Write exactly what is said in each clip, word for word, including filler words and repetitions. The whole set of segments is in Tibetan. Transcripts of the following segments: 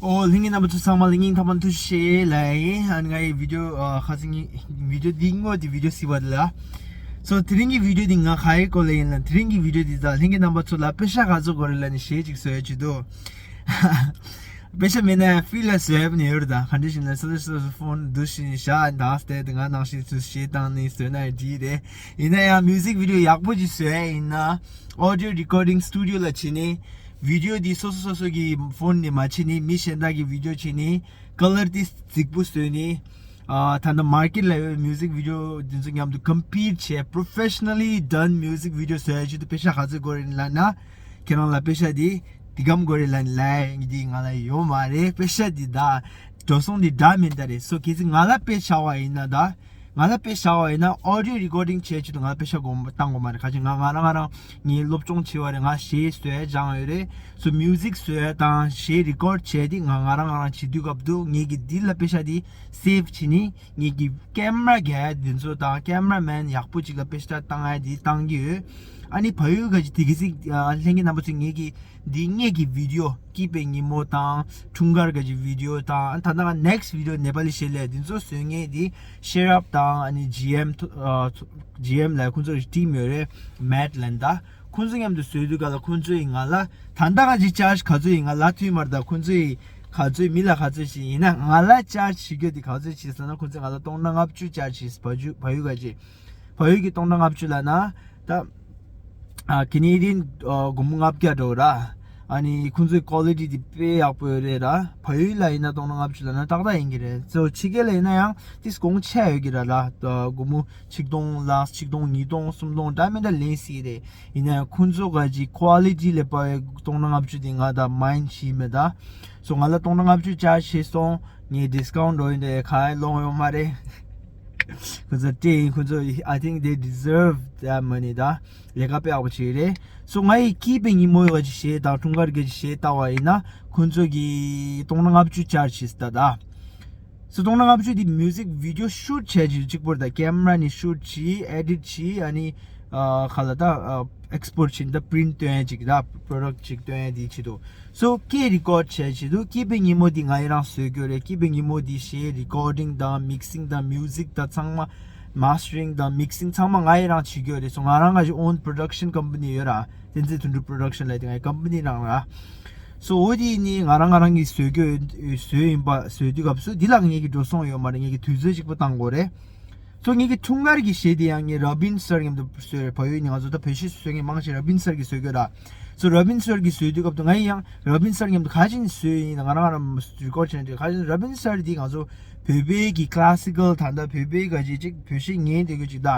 ཨོ་ལྷན་རྒྱས་རྣམ་པ་ཚོ་ཚང་མ་ལ་སྙིང་ཐག་པ་ནས་ཐུགས་རྗེ་ཆེ་ལབ་ཡིན། ཨ་ནི་ང་ཡི་བི་ཌི་ཡོ་ཨ་ཁ་སང་ངའི་བི་ཌི་ཡོ་འདི་སྔོན་གྱི་བི་ཌི་ཡོ་གཟིགས་པ་ལ། སོ་དེ་རིང་གི་བི་ཌི་ཡོ་འདི་ང་ག་ཡི་སྐོར་ལ་ཡིན་ལ། དེ་རིང་གི་བི་ཌི་ཡོ་འདི་ད་ལྷན་རྒྱས་རྣམ་པ་ཚོ་ལ་པེ་ཤ་ག་ཚོད་དགོས་རེད་ལབ་ནས་གཞས་ཅིག་བཟོ་ཡ་བྱེད་དོ། པེ་ཤ་མེད་ན་ཡང་ཕི་རི་ལ་བཟོ་ཡ་ནི་ཡོད་རེད། ད་ག་འདྲ་ཞིག་ན་སོ་སོ་སོ་སོ་ཕོན་འདུག་ཞིག་བཞག་ད་སྟེ་དེ་ང་ནང་བཞིན་ཚུལ་གཞས་བཏང་ནས་བཟོས་ན་ཡང་འགྲིག་རེད། ཡིན་ན་ཡང་མིའུ་ཟིག་བི་ཌི་ཡོ་ཡག་པོ་ཅིག་བཟོ་ཡ་ཡིན་ན་ཨོ་ཌི་ཡོ་རི་ཀོར་ཌིང་སི་ཊུ་ཌི་ཡོ་ལ་ཕྱིན་ནས། བི་ཌི་ཡོ་འདི་སོ་སོ་སོ་སོ་གི་ཕོན་ནས་མ་བྱས་ནས་མི་གཞན་དག་གི་བི་ཌི་ཡོ་བྱས་ནས་ཀ་ལར་དེ་རྫིག་པོ་བཟོས་ནས། ཨ་ད་ལྟ་མར་ཀེཊ་ལ་ཡོད་པའི་མིའུ་ཟིག་བི་ཌི་ཡོ་འདི་ཚོ་མཉམ་དུ་ཀམ་པིཊ་བྱས། པོ་རོ་ཕེ་ཤ་ན་ལི་ཌན་མིའུ་ཟིག་བི་ཌི་ཡོ་བཟོ་ཡ་ཆེད་དུ་པེ་ཤ་ག་ཚོད་དགོས་རེད་ལབ་ན། ཁྱེད་རང་ལ་པེ་ཤ་འདི་འདི་གམ་དགོས་རེད་ལབ་ནས་ལབ་ཡ་འདི་ང་ལ་ཡོད་མ་རེད། པེ་ཤ་འདི་ད་འགྲོ་སོང་འདི་འདྲ་མིན་ད་རེད། སོ་གལ་སྲིད་ང་ལ་དཔེ་བཞག་པ་ཡིན་ན་ད། ང་ལ་དཔེ་བཞག་པ་ཡིན་ན་ཨོ་ཌི་ཡོ་རི་ཀོར་ཌིང་བྱེད་ཆེད་དུ་ང་ལ་པེ་ཤ་དགོས་བཏང་དགོས་མ་རེད། ག་ཅི་ང་ང་རང་ང་རང་ངའི་སློབ་སྦྱོང་བྱེད་པ་རེད། ང་གཞས་བཟོ་ཡ་སྦྱངས་ཡོད་རེད། སོ་མིའུ་ཟིག་བཟོ་ཡ་དང་གཞས་རི་ཀོཌ་བྱས་ཏེ་ང་ང་རང་ང་རང་བྱེད་དུས་སྐབས་དུ་ངེད་ཀྱི་འདི་ལ་པེ་ཤ་འདི་སེབ་བྱེད་ནི་ངེད་ཀྱི་ཀེམ་ར་རྒྱག་ཡ་འདི་ཚོ་དང་ཀེམ་ར་མེན་ཡག་པོ་ཅིག་ལ་པེ་ཤ་བཏང་ཡ་འདི་བཏང་གི་ཡོད། ཨ་ནི་བལ་ཡུལ་ག་ཅི་དེ་གི་ཅིག་ལྷན་རྒྱས་རྣམ་པ་ཚོས་ངེད་ཀྱི་འདི་སྔས་ཀྱི་བི་ཌི་ཡོ་སྐྱིད་པའི་ཉིན་མོ་དང་འཁྲུངས་སྐར་ག་ཅི་བི་ཌི་ཡོ་དང་ད་ལྟ་ང་ནེག་སི་ཊི་བི་ཌི་ཡོ་ནེ་པ་ལི་གཞས་ལས་འདི་ཚོ་བཟོས་ངེས་འདི་ཤེར་ཨབ་དང་ཨ་ནི་ཇི་ཨེམ་ཐུ་ཨ་ཐུ་ཇི་ཨེམ་ལ་ཁོང་ཚོ་ཊིམ་ཡོད་རེད། མེཊ་ལན་ད་ཁོང་ཚོ་མཉམ་དུ་བཟོས་དུས་ག་ལ་ཁོང་ཚོ་ཡིས་ང་ལ་ད་ལྟ་ང་ཅིག་ཅར་ཇི་ག་ཚོད་ཡིན་ང་ལ་ཐུས་མར་ད་ཁོང་ཚོ་ཡིས་ག་ཚོད་མི་ལ་ག་ཚོད་ཞིག་ཡིན་ན་ང་ལ་ཅར་ཇི་བྱེད་རྒྱུ་དེ་ག་ཚོད་བྱེད་ཟེར་ན་ཁོང་ཚོས་ང་ལ་སྟོང་ཕྲག་ལྔ་བཅུ་ཅར་ཇི་བྱེད་བ་ཇུ་བ་ཡུ་ག་ཅིག་བལ་ཡུལ་གྱི་སྟོང་ཕྲག་ལྔ་བཅུ་ལབ་ན་ད། ཨ་ཀེ་ནེ་ཌི་ཡན་ཨ་སྒོར་མོ་ལྔ་བརྒྱ་འགྲོ་ར། ཨ་ནི་ཁོང་ཚོའི་ཀོ་ལི་ཊི་དེ་དཔེ་ཡག་པོ་ཡོད་རེད་ར། བལ་ཡུལ་ལ་ཡིན་ན་སྟོང་ཕྲག་ལྔ་བཅུ་ལབ་ན་ཏག་ཏག་ཡིན་གྱི་རེད། གཙོ་ཕྱི་རྒྱལ་ལ་ཡིན་ན་ཡང་ཏིས་གོང་ཆེ་ཡོད་ཀྱི་ར་ལ། ཨ་སྒོར་མོ་ཆིག་སྟོང་ལགས་ཆིག་སྟོང་ཉིས་སྟོང་སུམ་སྟོང་འདྲ་མི་འདྲ་ལེན་སྲིད་རེད། ཡིན་ན་ཡང་ཁོང་ཚོ་ག་ཅིག་ཀོ་ལི་ཊི་ལ་དཔག་པའི་སྟོང་ཕྲག་ལྔ་བཅུ་དེ་ང་ད་མའིན་ཌི་བྱེད་མེད་ད། སོ་ང་ལ་སྟོང་ཕྲག་ལྔ་བཅུ་ཅར་ཇི་བྱས་སོང་། ངས་ཌིས་ཀའུན་ཊི་འགྲོ་ཡིན་དེ་ག་ཡང་ལོང་ཡོང་མ་རེད། ཁོ་ཚོ་སྤྲད་ཡིན། ཁོ་ཚོ་I think they deserve that money ད། ལས་ཀ་དཔེ་ཡག་པོ་བྱས་རེད། སོ་ང་ཡི་སྐྱིད་པའི་ཉིན་མོ་ཡོད་ཅིག་གཞས་དང་འཁྲུངས་སྐར་གྱི་གཞས་བཏང་བ་ཡིན་ན་ཁོ་ཚོ་གིས་སྟོང་ཕྲག་ལྔ་བཅུ་ཅར་ཇི་བྱས་ད་ད། སོ་སྟོང་ཕྲག་ལྔ་བཅུ་དེ་མིའུ་ཟིག་བི་ཌི་ཡོ་ཤུ་ཊི་བྱས་ཀྱི་གཅིག་པོར་ད་ཀེམ་ར་ནས་ཤུ་ཊི་བྱས་ཨེ་ཌིཊ་བྱས་ཨ་ནི་ཨ་ག་ལ་ད་ཨེག་སི་པོར་ཊི་བྱས་ད་པི་རིན་ཊི་སྟོན་ཡ་ཅིག་ད་པྲོ་ཌག་ཊི་ཅིག་སྟོན་ཡ་དེ་བྱེད་དུ། སོ་སྐད་རི་ཀོཌ་བྱས་བྱེད་དུ་སྐྱིད་པའི་ཉིན་མོ་འདི་ང་ཡི་རང་བཟོས་རྒྱུ་རེད། སྐྱིད་པའི་ཉིན་མོ་འདི་གཞས་རི་ཀོཌ་ཌིང་དང་མིག་སིང་དང་མིའུ་ཟིག་དང་ཚང་མ་མ་སི་ཊ་རིང་དང་མིག་སིང་ཚང་མ་ང་ཡི་རང་བྱེད་རྒྱུ་རེད། སོ་ང་རང་ག་ཞིག་ཨོན་པྲོ་ཌག་ཤན་ཀམ་པ་ནི་ཡོད་ར། བསྟན་འཛིན་དོན་གྲུབ་པྲོ་ཌག་ཤན་ལབ་དེ་ངའི་ཀམ་པ་ནི་རང་ར། སོ་འོ་དེ་ནི་ང་རང་ང་རང་གིས་བཟོས་རྒྱུ་བཟོས་ཡིན་པ་བཟོས་དུས་སྐབས་སུ་འདི་ལ་ངེད་ཀྱི་འགྲོ་སོང་ཡོད་མ་རེད། ངེད་ཀྱི་དུས་ཚོད་གཅིག་པོ་བཏང་དགོས་རེད། སོ་ངེད་ཀྱི་འཁྲུངས་སྐར་གྱི་གཞས་དེ་ཡང་ངས་ར་བིན་སར་མཉམ་དུ་བཟོས་རེད། བལ་ཡུལ་ནས་ང་ཚོ་ད་བོད་གཞས་བཟོ་མཁན་མང་ཆེ་ར་བིན་སར་གྱིས་བཟོ་གི་ར། སོ་ར་བིན་སར་གྱིས་བཟོས་དུས་སྐབས་དུ་ང་ཡིས་ཡང་ར་བིན་སར་མཉམ་དུ་ག་ཅིག་ནས་བཟོས་ཡིན་ང་རང་ང་རང་རི་ཀོཌ་བྱས་ནས་ག་ཅིག་ར་བིན་སར་འདི་ང་ཚོ་བོད་པའི་གི་ཀ་ལ་སི་ཀལ་ད་ལྟ་བོད་པའི་ག་ཅིག་ཅིག་བོད་གཞས་ཉན་བསྡད་རྒྱུ་ཅིག་ད་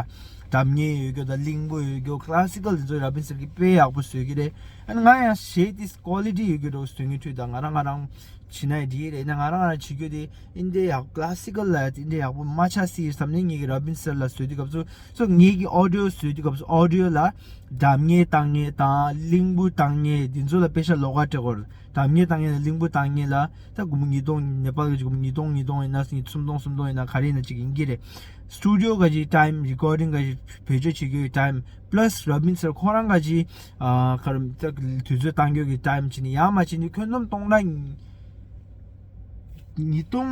སྒྲ་སྙན་ཡོད་རྒྱུ་ད་གླིང་བུ་ཡོད་རྒྱུ་ཀ་ལ་སི་ཀལ་འདི་ཚོ་ར་བིན་སར་གྱིས་དཔེ་ཡག་པོ་བཟོས་ཀྱི་རེད། ཨ་ནི་ང་ཡང་གཞས་དེ་ཀོ་ལི་ཊི་ཡོད་རྒྱུ་འདྲ་བོ་བཟོ་མཁན་འདྲ་ད་ང་རང་ང་རང་བྱེད་ན་འགྲིག་རེད། ན་ང་རང་ང་རང་བྱེད་རྒྱུ་དེ་ཨིན་དེ་ཡག་ཀ་ལ་སི་ཀལ་ལ་ཨིན་དེ་ཡག་པོ་མ་ཆགས་སྲིད་བསམ་ནས་ངེད་ཀྱི་ར་བིན་སར་ལ་བཟོས་དུས་སྐབས་སུ་སོ་ངེད་ཀྱི་ཨོ་ཌི་ཡོ་བཟོས་དུས་སྐབས་སུ་ཨོ་ཌི་ཡོ་ལ་སྒྲ་སྙན་བཏང་མཁན་དང་གླིང་བུ་བཏང་མཁན་དེ་ཚོ་ལ་པེ་ཤ་ལོགས་ཀ་སྤྲད་དགོས་རེད། སྒྲ་སྙན་བཏང་མཁན་དང་གླིང་བུ་བཏང་མཁན་ལ་ད་སྒོར་མོ་ཉིས་སྟོང་ནེ་པ་ལ་སྒོར་མོ་ཉིས་སྟོང་ཉིས་སྟོང་ཡིན་ན་སུམ་སྟོང་སུམ་སྟོང་ཡིན་ན་ག་རེ་ཡིན་ན་གཅིག་ཡིན་གྱི་རེད། སི་ཊུ་ཌི་ཡོ་ག་ཅིག་ཊའིམ་རི་ཀོཌ་ཌིང་ག་ཅིག་བེད་སྤྱོད་བྱེད་རྒྱུའི་ཊའིམ་པ་ལ་སི་ར་བིན་སར་ཁོ་རང་ག་ཅིག་ཨ་ག་རེ་ད་དུས་ཚོད་བཏང་རྒྱུ་གི་ཊའིམ་བྱས་ནས་ཡང་མ་བྱས་ནས་ཁྱོན་བསྡོམས་སྟོང་ཕྲག་ཉིས་སྟོང་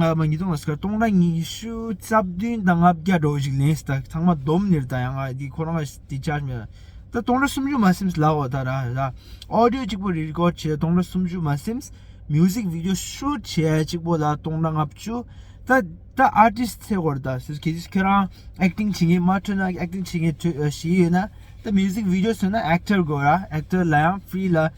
ཨ་མ་ཉིས་སྟོང་ལ་སི་ཀར་སྟོང་ཕྲག་ཉི་ཤུ་རྩ་བདུན་དང་ལྔ་བརྒྱ་འགྲོ་ཞིག་ལེན་སི་ད་ཚང་མ་བསྡོམས་ནས་ད་ཡང་ང་འདི་ཁོ་རང་ང་འདི་ཅར་ཇི་མེད་ད་སྟོང་ཕྲག་སུམ་ཅུ་མ་ཟིན་ལ་འོ་ད་ར་ད་ཨོ་ཌི་ཡོ་གཅིག་པོ་རི་ཀོཌ་བྱས་སྟོང་ཕྲག་སུམ་ཅུ་མ་ཟིན་མིའུ་ཟིག་བི་ཌི་ཡོ་ཤུ་ཊི་བྱས་གཅིག་པོ་ལ་སྟོང་ཕྲག་ལྔ་བཅུ། ད་ད་ཨར་ཊིསི་ཊི་ཚེ་སྐོར་ད་སུ་གལ་སྲིད་ཁྱེད་རང་ཨེག་ཊིང་བྱེད་མཁན་མ་ཐུབ་ན་ཨེག་ཊིང་བྱེད་མཁན་ཐུབ་ཤེས་ཡོད་ན་ད་མིའུ་ཟིག་བི་ཌི་ཡོ་བཟོས་ན་ཨེག་ཊར་དགོས་ར། ཨེག་ཊར་ལ་ཡང་ཕི་རི་ལ་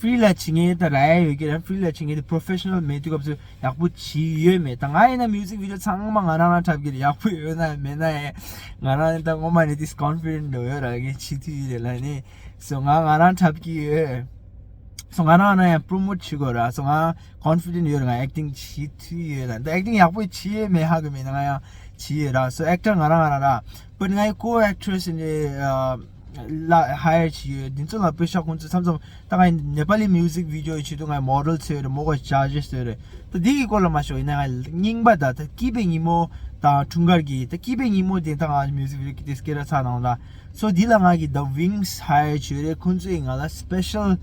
ཕི་རི་ལ་བྱེད་མཁན་ད་ར་ཡ་ཡོད་ཀྱི་ར། ཕི་རི་ལ་བྱེད་མཁན་དེ་པྲོ་ཕེ་ཤ་ནལ་མེད་དུས་སྐབས་སུ་ཡག་པོ་བྱེད་ཡོད་མེད་ད་ང་ཡིན་ན་མིའུ་ཟིག་བི་ཌི་ཡོ་ཚང་མ་ང་རང་རང་འཁྲབ་ཀྱི་རེད། ཡག་པོ་ཡོད་ན་མེད་ན་ཡང་ང་རང་ད་ངོ་མ་ནས་དེ་ཀོན་ཕི་ཌེན་ཊི་འགྲོ་ཡོད་ར། ངས་བྱེད་ཐུབ་ཡོད་རེད་ལ་ནི་སོ་ང་ང་རང་འཁྲབ་ཀྱི་ཡོད། སོ་ང་རང་ན་ཡང་པྲོ་མོཊ་བྱེད་དགོས་ར། སོ་ང་ཀོན་ཕི་ཌེན་ཊི་ཡོད་ར། ང་ཨེག་ཊིང་བྱེད་ཐུབ་ཡོད་ར། ད་ཨེག་ཊིང་ཡག་པོ་བྱེད་ཡོད་མེད་ཧ་གོ་མེད་ན་ང་ཡང་བྱེད་ཡོད་ར། སོ་ཨེག་ཊར་ང་རང་ང་རང་ར། བཊ་ང་ཡི་ཀོ་ཨེག་ཊྲེ་སི་ནི་ལ་ཧ་ཡར་བྱེད་ཡོད། འདི་ཚོ་ལ་པེ་ཤ་ཁོང་ཚོ་མཚམས་མཚམས་ད་ང་ནེ་པ་ལི་མིའུ་ཟིག་བི་ཌི་ཡོ་ཡི་ཆེད་དུ་ང་མོ་ཌེལ་བྱས་ཡོད་རེད། མོ་ག་ཅར་ཇི་བྱས་ཡོད་རེད། ད་འདི་གི་སྐོར་ལ་མ་ཤོག་ཡིན་ན་ང་རྙིང་པ་ད་ད་སྐྱིད་པའི་ཉིན་མོ་དང་འཁྲུངས་སྐར་གྱི་ད་སྐྱིད་པའི་ཉིན་མོ་དེ་ད་ང་མིའུ་ཟིག་བི་ཌི་ཡོ་གི་དེ་སྐད་ར་ཚ་ནང་ལ། སོ་འདི་ལ་ང་གི་The Wings ཧ་ཡར་བྱས་ཡོད་རེད། ཁོང་ཚོས་ང་ལ་སི་པེ་ཤལ་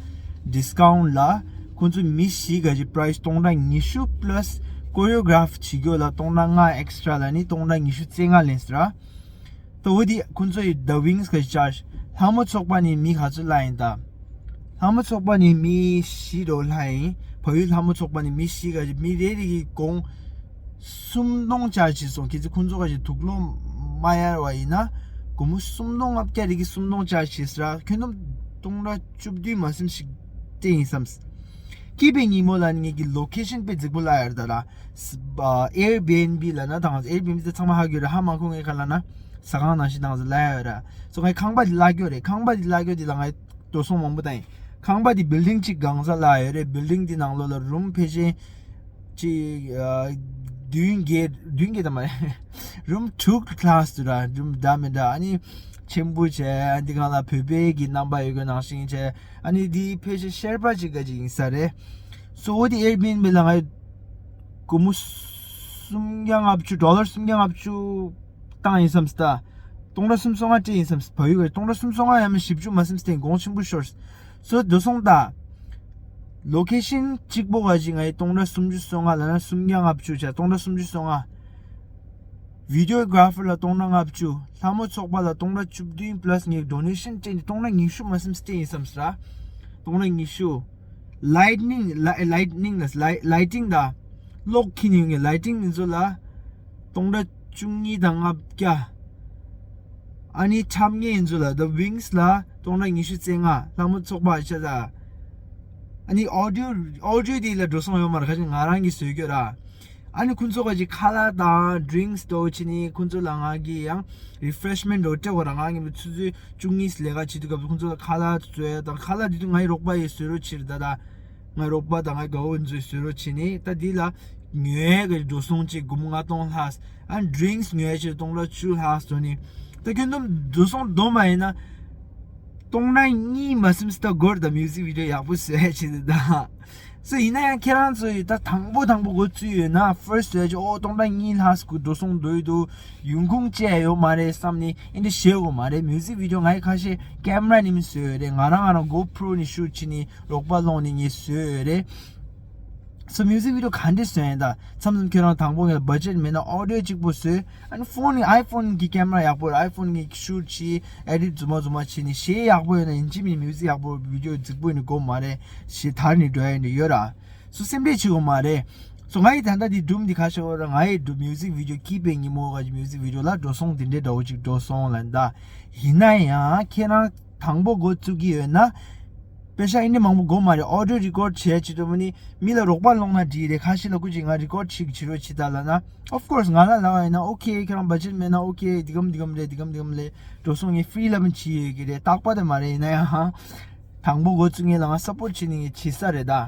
ཌིས་ཀའུན་ཊི་ལ་ ཁོང་ཚོ་མི་བཞི་ག་ཅིག་པ་རའི་སི་སྟོང་ཕྲག་ཉི་ཤུ་པ་ལ་སི་ཀོ་རི་ཡོ་གྷ་ར་ཕི་བྱེད་རྒྱུ་ལ་སྟོང་ཕྲག་ལྔ་ཨེག་སི་ཊ་ར་ལ་ནི་སྟོང་ཕྲག་ཉི་ཤུ་རྩ་ལྔ་ལེན་སྲིད་ར། ད་འོ་དེ་ཁོང་ཚོ་ཡི་The Wings ག་ཅིག་ཅར་ཇི། ལྷ་མོ་ཚོགས་པ་ནི་མི་ག་ཚོད་ལ་ཡིན་ད། ལྷ་མོ་ཚོགས་པ་ནི་མི་བཞི་འགྲོ་ལྷ་ཡིན། བལ་ཡུལ་ལྷ་མོ་ཚོགས་པ་ནི་མི་བཞི་ག་ཅིག་མི་རེ་རེ་གི་གོང་སུམ་སྟོང་ཅར་ཇི་བྱས་སོང་། ཁྱེད་ཚོ་ཁོང་ཚོ་ག་ཅིག་དུག་སློང་མ་ཡར་བ་ཡིན་ན་སྒོར་མོ་སུམ་སྟོང་ལྔ་བརྒྱ་རེ་གི་སུམ་སྟོང་ཅར་ཇི་བྱས་ཟེར་ར། ཁྱོན་བསྡོམས་སྟོང་ཕྲག་བཅུ་བདུན་མ་ཟིན་ཞིག་སྤྲད་ཡིན་བསམ། སྐྱིད་པའི་ཉིན་མོ་ལ་ངེད་ཀྱི་ལོ་ཁེ་ཤན་དཔེ་རྫིག་པོ་ལ་ཡར་ད་ར། ཨེར་བི་ཨེན་བི་ལ་ན་དང་ཨེར་བི་ཨེན་བི་དེ་ཚང་མ་ཧ་གོ་ར། ཧ་མ་གོ་ངས་ག་ལ་ན་ཟ་ཁང་ནང་བཞིན་དང་ཟ་ལ་ཡར་ར། སོ་ངས་ཁང་པ་དེ་ལ་གྱོ་རེད། ཁང་པ་དེ་ལ་གྱོ་དེ་ལ་ངས་འགྲོ་སོང་མང་པོ་བཏང་ཡིན། ཁང་པ་དེ་བིལ་ཌིང་གཅིག་གང་ས་ལ་ཡོད་རེད། བིལ་ཌིང་དེ་ནང་ལོགས་ལ་རུམ་ཕལ་ཆེར་གཅིག་ཨ་བདུན་བརྒྱད་བདུན་བརྒྱད་དང་མ་རེད། རུམ་དྲུག་ཀི་ལ་སི་དུ་ར། རུམ་འདྲ་མི་འདྲ་ཨ་ནི་ཆེན་པོ་བྱས། ཨ་འདི་གང་ལ་བོད་པའི་གི་རྣམ་པ་ཡོད་དགོས་ནང་བཞིན་བྱས། ཨ་ནི་འདི་ཕལ་ཆེར་ཤེར་པ་ཅིག་ག་ཅིག་ཡིན་ས་རེད། སོ་འོ་དེ་ཨེར་བི་ཨེན་བི་ལ་ངས་སྒོར་མོ་སུམ་བརྒྱ་ལྔ་བཅུ་ཌོ་ལར་སུམ་བརྒྱ་ལྔ་བཅུ་བཏང་ཡིན་བསམ་སྟ། སྟོང་ཕྲག་སུམ་སོ་ལྔ་སྤྲད་ཡིན་བསམ། བལ་ཡུལ་ག་སྟོང་ཕྲག་སུམ་སོ་ལྔ་ཡང་མིན་བཞི་བཅུ་མ་ཟིན་སྟེ་གོང་ཆེན་པོ་ཤོར། སོ་འགྲོ་སོང་ད། ལོ་ཁེ་ཤན་གཅིག་པོ་ག་ཅིག་ངས་སྟོང་ཕྲག་སུམ་ཅུ་སོ་ལྔ་ལ་ན་སུམ་བརྒྱ་ལྔ་བཅུ་བྱས་སྟོང་ཕྲག་སུམ་ཅུ་སོ་ལྔ། བི་ཌི་ཡོ་གྷ་ར་ཕར་ལ་སྟོང་ཕྲག་ལྔ་བཅུ། ལྷ་མོ་ཚོགས་པ་ལ་སྟོང་ཕྲག་བཅུ་བདུན་པ་ལ་སི་ངས་ཌོ་ནེ་ཤན་སྤྲད་ནས་སྟོང་ཕྲག་ཉི་ཤུ་མ་ཟིན་སྤྲད་ཡིན་བསམ་ཟེར། སྟོང་ཕྲག་ཉི་ཤུ། ལའི་ཊི་ནིང་ལའི་ཊི་ནིང་ལ་ལའི་ཊི་ནིང་དང་གློག་འཁྱེར་ནས་ཡོང་ངས་ལའི་ཊི་ནིང་ཚོ་ལ་སྟོང་ཕྲག་བཅུ་གཉིས་དང་ལྔ་བརྒྱ། ཨ་ནི་འཁྲབ་མཁན་ཚོ་ལ་The Wings ལ་སྟོང་ཕྲག་ཉི་ཤུ་རྩ་ལྔ། ལྷ་མོ་ཚོགས་པ་ཆ་ད། ཨ་ནི་ཨོ་ཌི་ཡོ་ཨོ་ཌི་ཡོ་དེ་ལ་འགྲོ་སོང་ཡོད་མ་རེད། ཁ་ཤས་ང་རང་གིས་བཟོས་ཡོད་ར། ཨ་ནི་ཁོང་ཚོ་ག་ཅིག་ཁ་ལག་དང་ཌི་རིང་སི་འདྲ་བོ་བྱས་ནས་ཁོང་ཚོ་ལ་ང་གིས་ཡང་རི་ཕི་རེ་ཤི་མེན་ཊི་འདྲ་བོ་སྤྲད་དགོས་ར། ང་གིས་ཆུ་ཚོད་བཅུ་གཉིས་ལས་ཀ་བྱེད་དུས་སྐབས་སུ་ཁོང་ཚོ་ལ་ཁ་ལག་བཟོས་དང་། ཁ་ལག་དེ་དུས་ངའི་རོགས་པ་ཡིས་བཟོས་རོགས་བྱེད་རེད་ད། ད་ངའི་རོགས་པ་དང་ངའི་དགའ་བོ་ཚོས་བཟོས་རོགས་བྱེད་ནས། ད་འདི་ལ་ཉོ་ཡས་ཀྱི་འགྲོ་སོང་གཅིག་སྒོར་མོ་ལྔ་སྟོང་ལྷག་ཨ་ཌི་རིང་སི་ཉོ་ཡས་ཆེད་སྟོང་ཕྲག་བཅུ་ལྷག་བཟོས་ནས། ད་ཁྱོན་བསྡོམས་འགྲོ་སོང་བསྡོམས་པ་ཡིན་ན་སྟོང་ཕྲག་གཉིས་མ་ཟིན་སྟ་སྒོར་ད་མིའུ་ཟིག་བི་ཌི་ཡོ་ཡག་པོ་བཟོས་ཡས་ཆེད་དུ་ད། སོ་ཡིན་ན་ཡང་ཁྱེད་རང་ཚོ་ཡིས་ད་དང་པོ་དང་པོ་འགོ་བཙུགས་ཡོད་ན་ཕར་སི་ཊི་ཟེར་གྱི་ཨོ་སྟོང་ཕྲག་གཉིས་ལྷག་སྐུ་འགྲོ་སོང་འགྲོ་ཡི་འདུག་ཡོང་ཁུངས་བཅད་ཡོད་མ་རེད་བསམ་ནས་ཨེ་འདྲ་བྱེད་དགོས་མ་རེད། མིའུ་ཟིག་བི་ཌི་ཡོ་ངའི་ཁ་ཤས་ཀེམ་ར་ནས་མི་བཟོས་ཡོད་རེད། ང་རང་ང་རང་གོ་པྲོ་ནས་ཤུ་ཊི་བྱས་ནས་རོགས་པ་སློང་ནས་ངས་བཟོས་ཡོད་རེད། སོ་མིའུ་ཟིག་བི་ཌི་ཡོ་ག་འདྲ་བཟོས་ཡིན་ད། མཚམས་མཚམས་ཁྱོད་རང་དང་པོ་ངས་བ་ཇེཊ་མེད་ན་ཨོ་ཌི་ཡོ་གཅིག་པོ་བཟོས། ཨ་ནི་ཕོན་ནི་ཨའི་ཕོན་གི་ཀེམ་ར་ཡག་པོ་རེད། ཨའི་ཕོན་གི་ཤུ་ཊི་བྱས་ཨེ་ཌིཊ་རྫུན་མ་རྫུན་མ་བྱས་ནས་གཞས་ཡག་པོ་ཡོད་ན་ཡིན་གཅིག་མིན་མིའུ་ཟིག་ཡག་པོ་བི་ཌི་ཡོ་རྫིག་པོ་ཡིན་ན་དགོས་མ་རེད། གཞས་དར་ནས་འགྲོ་ཡ་ཡིན་ན་ཡོད་ར། སོ་སེམས་ཁྲལ་བྱེད་དགོས་མ་རེད། སོ་ང་ཡི་ད་ལྟ་འདི་སྒྲུང་འདི་ཁ་ཤས་འོ་ར། ང་ཡི་སྒྲུང་མིའུ་ཟིག་བི་ཌི་ཡོ་སྐྱིད་པའི་ཉིན་མོ་ག་ཅིག་མིའུ་ཟིག་བི་ཌི་ཡོ་ལ་འགྲོ་སོང་དེ་འདྲའི་འདྲ་བོ་ཅིག་འགྲོ་སོང་ལ་ད། ཡིན་ན་ཡང་ཁྱེད་རང་དང་པོ་འགོ་བཙུགས་ཀྱི་ཡོད་ན། པེ་ཤ་ཨིན་དྲ་མང་པོ་དགོས་མ་རེད། ཨོ་ཌི་ཡོ་རི་ཀོཌ་བྱས་བྱེད་དུས་མ་ནི་མི་ལ་རོགས་པ་སློང་ན་འགྲིག་རེད། ཁ་ཤས་ལ་སྐུ་མཁྱེན་ང་རི་ཀོཌ་ཞིག་བྱེད་རོགས་བྱེད་ད་ལབ་ན། ཨོཕ་ཀོར་སི་ང་ལ་ལབ་པ་ཡིན་ན་ཨོ་ཁེ། ཁྱེད་རང་བ་ཇེཊ་མེད་ན་ཨོ་ཁེ། འདི་གམ་འདི་གམ་རེད། འདི་གམ་འདི་གམ་རེད། འགྲོ་སོང་ངས་ཧྥི་རི་ལ་མི་བྱེད་ཡོད་ཀྱི་རེད། རྟག་པ་དེ་མ་རེད། ཡིན་ན་ཡང་དང་པོ་འགོ་བཙུགས་མཁན་ལ་ང་སབ་པོར་ཊི་བྱེད་ནི་ངས་བྱེད་ས་རེད་ད།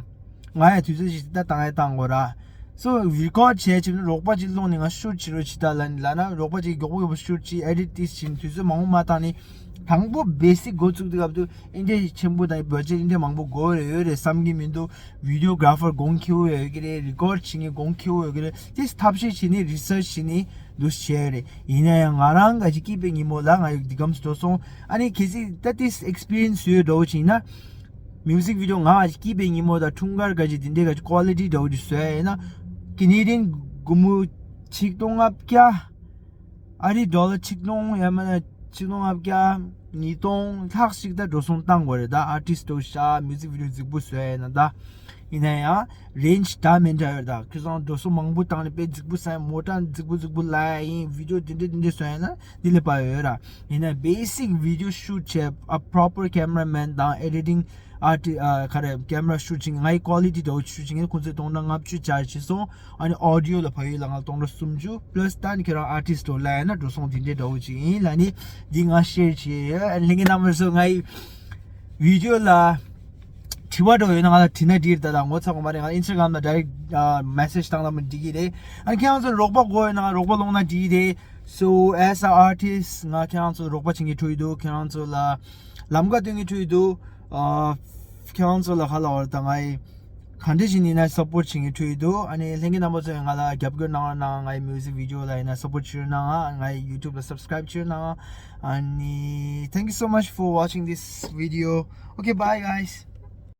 ང་ཡང་དུས་ཚོད་ཅིག་ད་བཏང་ཡ་བཏང་དགོས་ར། སོ་རི་ཀོཌ་བྱས་བྱས་ན་རོགས་པ་ཅིག་སློང་ནས་ང་ཤུ་ཊི་བྱེད་རོགས་བྱེད་ད་ལབ་ལབ་ན་རོགས་པ་ཅིག་མགྱོགས་པོ་མགྱོགས་པོ་ཤུ་ཊི་བྱས་ཨེ་ཌིཊ་ཏིས་བྱས་ནས་དུས་ཚོད་མང་པོ་མ་བཏང་ནས། དང་པོ་བེ་སིག་འགོ་བཙུགས་དུས་སྐབས་དུ་ཨིན་དྲ་ཆེན་པོ་དང་བ་ཇེཊ་ཨིན་དྲ་མང་པོ་དགོས་རེད་ཡོད་རེད་བསམ་གྱི་མི་འདུག་བི་ཌི་ཡོ་གྷ་ར་ཕར་གོང་ཁེ་པོ་ཡོད་ཀྱི་རེད། རི་ཀོཌ་བྱེད་མཁན་གོང་ཁེ་པོ་ཡོད་ཀྱི་རེད། དེ་ཐབས་ཤེས་བྱས་ནས་རི་སར་ཆི་བྱས་ནས་འདུག་བྱས་ཡོད་རེད། ཡིན་ན་ཡང་ང་རང་ག་ཅིག་སྐྱིད་པའི་ཉིན་མོ་ལ་ང་ཡོད་འདི་གམ་སོ་སོང་། ཨ་ནི་གལ་སྲིད་ད་དེ་ཨེག་སི་པི་རི་ཡན་སི་ཡོད་འདྲ་བོ་ཅིག་ཡིན་ན། མིའུ་ཟིག་བི་ཌི་ཡོ་ང་ག་ཅིག་སྐྱིད་པའི་ཉིན་མོ་དང་འཁྲུངས་སྐར་ག་ཅིག་དེ་འདྲའི་ག་ཅིག་ཀོ་ལི་ཊི་འདྲ་བོ་ཅིག་བཟོ་ཡ་ཡིན་ན། ཀེ་ནེ་ཌི་ཡན་སྒོར་མོ་ཆིག་སྟོང་ལྔ་བརྒྱ། ཨ་རིའི་ཌོ་ལར་ཆིག་སྟོང་ཡང་མིན་ན་ཆིག་སྟོང་ལྔ་བརྒྱ། ཉིས་སྟོང་ལྷག་ཞིག་ད་འགྲོ་སོང་བཏང་དགོས་རེད་ད། ཨར་ཊིསི་འདྲ་བོ་ཤ་མིའུ་ཟིག་བི་ཌི་ཡོ་རྫིག་པོ་བཟོ་ཡ་ཡིན་ན་ད། ཡིན་ན་ཡང་རེན་ཇི་འདྲ་མི་འདྲ་ཡོད་ད། ཁྱོད་ཚོ་འགྲོ་སོང་མང་པོ་བཏང་ནས་དཔེ་རྫིག་པོ་བཟོ་ཡ། མོ་ཊ་རྫིག་པོ་རྫིག་པོ་ལ་ཡ་ཡིན། བི་ཌི་ཡོ་དེ་འདྲ་དེ་འདྲ་བཟོ་ཡ་ཡིན་ན་འདི་ལས་པ་ཡོད་ར། ཡིན་ན་བེ་སིག་བི་ཌི་ཡོ་ཤུ་ཊི་བྱས། ཨ་པོ་རོ་པར་ཀེམ་ར་མེན་དང་ཨེ་ཌི་ཊིང་ཨར་ཊི་ཨ་ག་རེ་ཀེམ་ར་ཤུ་ཊི་བྱེད་མཁན་ངའི་ཀོ་ལི་ཊི་འདྲ་བོ་ཤུ་ཊི་བྱེད་མཁན་ཁོང་ཚོས་སྟོང་ཕྲག་ལྔ་བཅུ་ཅར་ཇི་བྱས་སོང་། ཨ་ནི་ཨོ་ཌི་ཡོ་ལ་བལ་ཡུལ་ལ་ང་ལ་སྟོང་ཕྲག་སུམ་ཅུ་པ་ལ་སི་ད་ནི་ཁྱེད་རང་ཨར་ཊིསི་འདྲ་བོ་ལ་ཡ་ན་འགྲོ་སོང་དེ་འདྲའི་འདྲ་བོ་ཅིག་ཡིན་ལ་ནི་འདི་ང་ཤེར་བྱས་ཡོད། ཨ་ནི་ལྷན་རྒྱས་རྣམ་པ་ཚོ་ངའི་བི་ཌི་ཡོ་ལ་དྲི་བ་འདྲ་བོ་ཡོད་ན་ང་ལ་དྲིས་ན་འགྲིག་རེད། ད་ལྟ་ངོ་ཚ་དགོས་མ་རེད། ང་ཨིན་སི་ཊ་གྷ་རམ་ལ་ཌའི་རེག་མེ་སེ་ཇི་བཏང་ན་མི་འགྲིག་གི་རེད། ཨ་ནི་ཁྱེད་རང་ཚོ་རོགས་པ་དགོས་ཡོད་ན་ང་རོགས་པ་སློང་ན་འགྲིག་གི་རེད། So as a artist ང་ཁྱེད་རང་ཚོ་རོགས་པ་བྱེད་མཁན་ཁྲོད་དུ་ཁྱེད་རང་ཚོ་ལ་ལམ་ཁ་སྟོན་མཁན་ཁྲོད་དུ་ཨ་ཁྱེད་རང་ཚོ་ལ་ཁ་ལ་བར་དང་ངའི་ག་འདྲ་ཞིག་ཡིན་ན་སབ་པོར་ཊི་བྱེད་མཁན་ཁྲོད་དུ། ཨ་ནི་ལྷན་རྒྱས་རྣམ་པ་ཚོས་ང་ལ་རྒྱབ་སྐྱོར་གནང་རོགས་གནང་། ངའི་མིའུ་ཟིག་བི་ཌི་ཡོ་ལ་ཡིན་ན་སབ་པོར་ཊི་བྱེད་རོགས་གནང་། ངའི་ཡུ་ཊུབ་ལ་སབ་སི་ཀ་རེབ་བྱེད་རོགས་གནང་། ཨ་ནི་thank you so much for watching this video. Okay, bye guys.